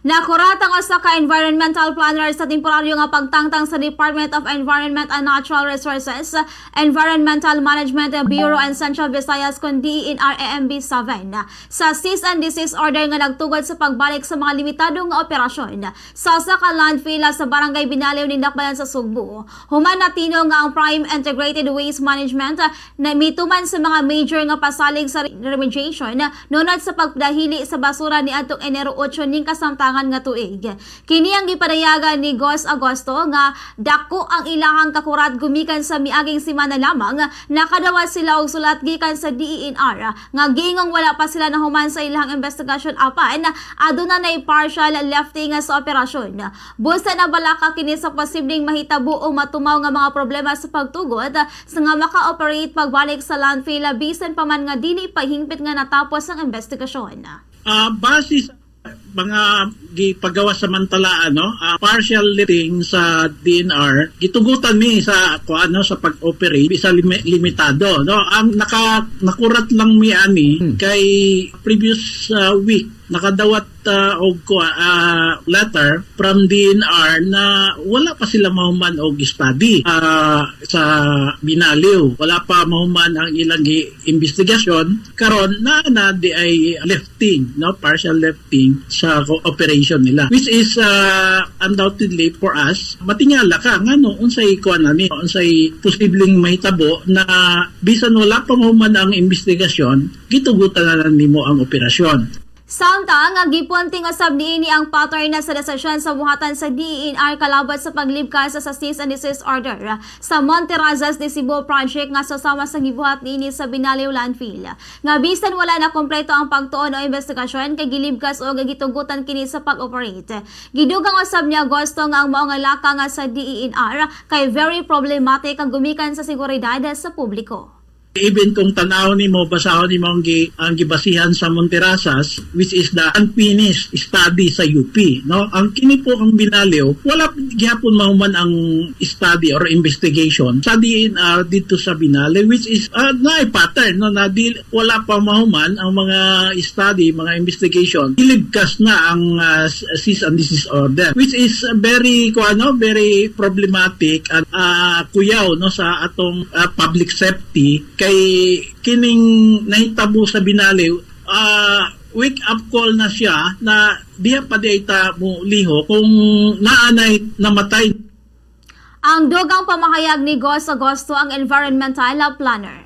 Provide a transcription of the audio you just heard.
Nakurat ang usa ka environmental planner sa temporaryo nga pagtangtang sa Department of Environment and Natural Resources, Environmental Management Bureau and Central Visayas kon DENR-EMB 7 sa cease and desist order nga nagtugod sa pagbalik sa mga limitado nga operasyon sa usa ka landfill sa Barangay Binaliw ning Dakbayan sa Sugbo. Human natino nga ang Prime Integrated Waste Management na mituman sa mga major nga pasalig sa remediation nunod sa pagdahili sa basura ni adtong Enero 8 ning kasamtangan nga tuig. Kini ang gipadayagan ni Gos Agosto nga dako ang ilahang kakurat gumikan sa miaging semana lamang nakadawat sila og sulat gikan sa DENR nga giingong wala pa sila nahuman sa ilahang investigasyon apan aduna nay partial lifting sa operasyon. Busa na balaka kini sa posibleng mahitabo o matumaw nga mga problema sa pagtugot sa nga maka-operate pagbalik sa landfill bisan pa man nga dili pa hingpit nga natapos ang investigasyon. Base sa mga gipagawa sa mantala, ano, partial lifting sa DENR, gitugutan mi sa kuan, no, sa pag-operate sa limitado, no. Ang nakurat lang mi ani kay previous week nakadawat og letter from DENR na wala pa sila mahuman og study sa Binaliw. Wala pa mahuman ang ilang investigasyon karon na na di ay lifting, no, partial lifting sa operation nila, which is undoubtedly for us matingala ka ngano unsay kuan ani, unsay posibleng mahitabo na bisan wala pa mahuman ang investigasyon, gitugutan na lang nimo ang operasyon. Samtang, ang gipunting usab niini ang pattern na sa desisyon sa buhatan sa DENR kalabot sa paglibkas sa cease and desist order sa Monterrazas de Cebu project nga susama sa gibuhat niini sa Binaliw landfill. Nga bisan wala na kompleto ang pagtuon o investigasyon kay gilibkas o gitugutan kini sa pag-operate. Gidugang usab ni Agosto nga ang mao nga laka nga sa DENR kay very problematic ang gumikan sa seguridad sa publiko. Even kung tanaw nimo, basahon nimo ang gibasihan sa Monterrazas, which is the unfinished study sa UP, no? Ang kini po ang Binaliw, wala gihapon mahuman ang study or investigation sa DENR dito sa Binaliw, which is naay pattern, no, na di, wala pa mahuman ang mga study, mga investigation, ilibkas na ang cease and desist order, which is very kuano, very problematic at kuyaw, no, sa atong public safety kay kining nahitabo sa Binaliw, wake up call na siya na diha pa di ta mo liho kung naanay namatay. Ang dugang pamahayag ni Gos Agosto, ang environmental planner.